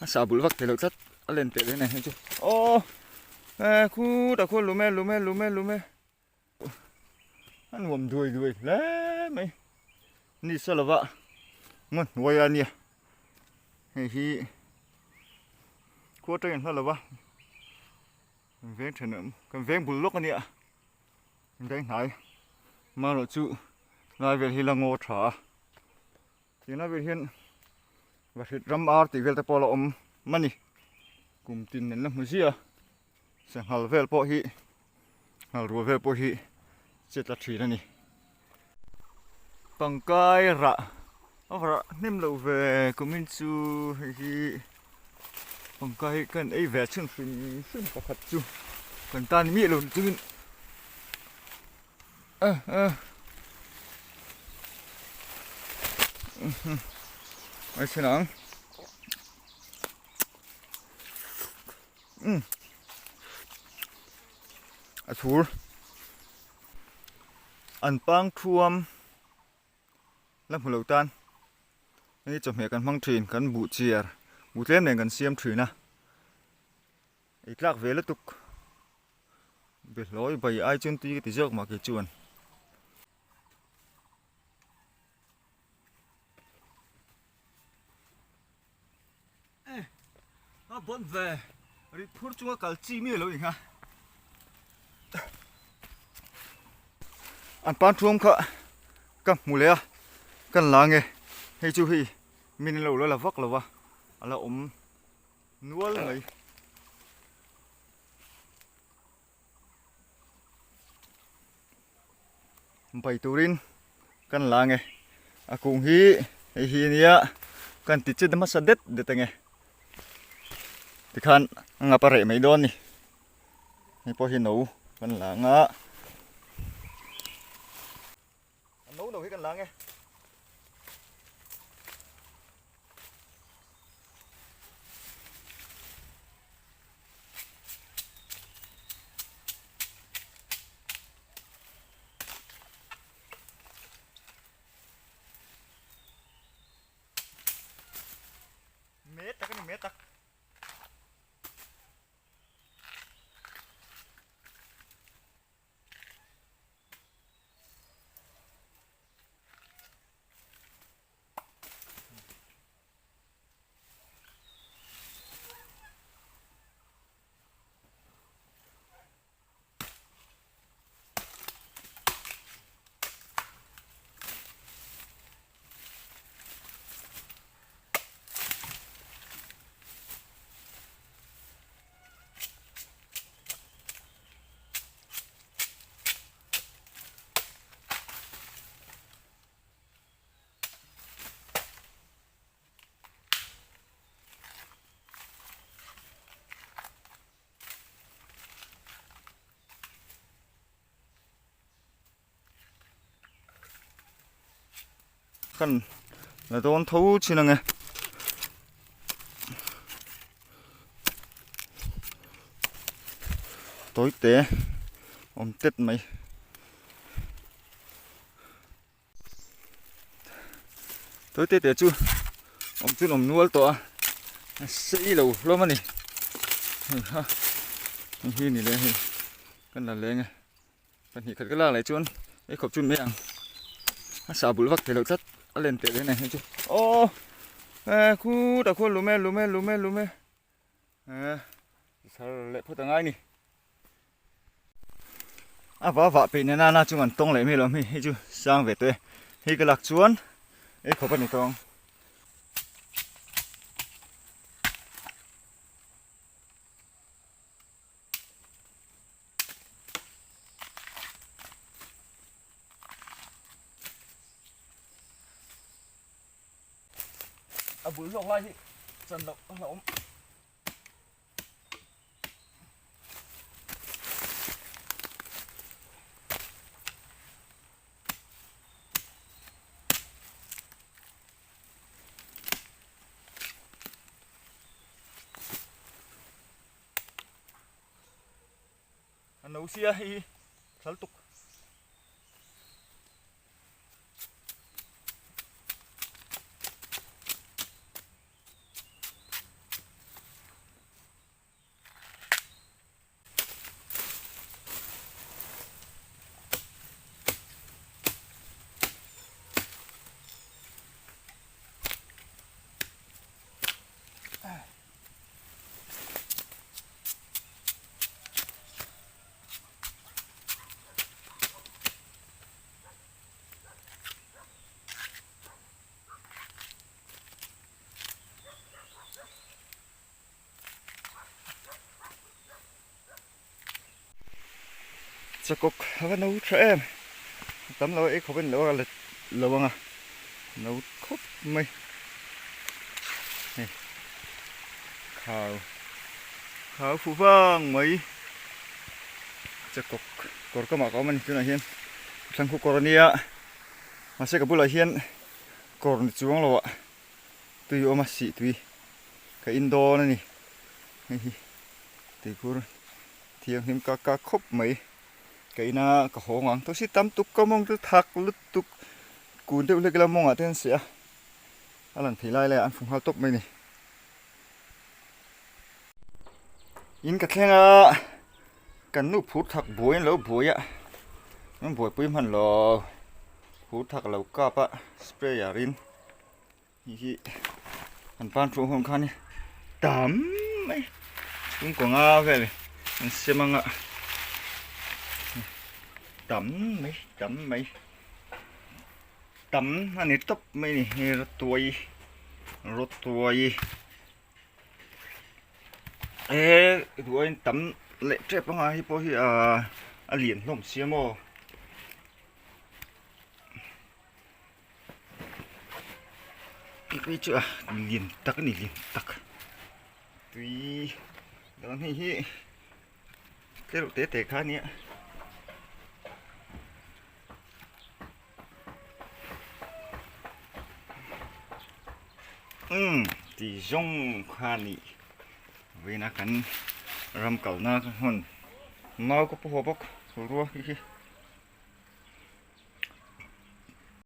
A sa bul vak thei lo tlat a len teh reng a ni chu aw eh khutah khuan lum e lum e lum e lum e a nuam duai duai hle mai ni sa lova ngaw hnuai a nia hei hi khua atangin hla lova kan veng thenawm kan veng bul lawk a nia veng hnai marawh chu lai vel hi la ngaw tha a. Tihna vel hian Vahrit ram ar tih vel te pawh a la awm a ni. Kum tin nen la hmu ziah a, sanghal vel pawh hi nghal rual vel pawh hi che tla thin a ni. Pangkai rah a rah hnem loh ve kumin chu hei hi pangkai hi kan ei ve chhun hrim hrim pakhat chu kan tan miah lo chungin Ai chhin ang. A thur. An pang thuam la hmu lo tan. Hei chawhmeh kan hmang thin kan buh chiar buh tlem nen kan siam thin a. Ei tlak ve lutuk. Behlawi bai ai chuan tui ka ti zawk mah kei chuan. Eh, a bon ve. Ri phur chunga kal chi mi lo ni kha. An pan thuam kha ka hmu leh a, kan la nge. Hei chu hei min lo la la vak lo va, a la awm nual mai. Bai turin kan la nge a kung hi hei hi ania kan ti chet hmasa det det ange tikhan a ngap a reh mai dawn a ni hei pawh hi no kan la anga a no no hi kan la ange. Me tak a ni me tak. Kan la dawn tho chin ange. Tawi te awm tet mai. Tawi te te chu awm chu awm nual tawh a a sei lo hlawm a ni hei ha hei hi ni leh hei kan la leng e pahnih khat ka lak leh chuan ei khawp chu mai ang a sah bul vak thei lo tlat a len teh reng a ni hei chu aw eh khutah khuan lum e lum e lum e lum e eh thar leh phawt a ngai a ni. A va vah peih nena na chung an tawng leh mai lo hei hei chu sang ve tawh e hei ka lak chuan ei khawp a ni tawng. A bul hlawk lai hi chan loh a hlauhawm. A no sia hei hi thal tuk. Chakawk a va no tha em tam lo ei khawp a ni lo a let lo ang a no khawp mai hei khau khau fu vang mai chakawk kawr kamah ka awm a ni tunah hian thlang khu kawr a nia mahse ka bulah hian kawr ni chuang lo ah tui awm a sih tui ka in dawn a ni hei hi tuikhur. Thianghlim ka ka khawp mai. Ka ina ka haw ngang tawh si tam tuk ka mawng chu thak lutuk kun deuh hlek ila mawngah te an seh a, a lan thei lai laiah an fu nghal tawp mai a ni. In ka thleng a, kan nu phur thak buai an lo buai a, an buaipui hman lo, phur thak a lo kap a sprayer in. Hei hi an pan thu hung khan tam mai chhungkaw nga vel an sem anga tam mai tam mai tam a ni tawp mai ni hei rawtuai rawtuai e duh aiin tam leh tep anga hei pawh hi ah a lian hlawm sia maw. Tui chu a lian tak a ni lian tak tui dang hei hi tlereuh te te kha a nia umm ti zawng kha a nih vawiin a kan ram kalna hmun mau ka pu haw bawk rua hi hi.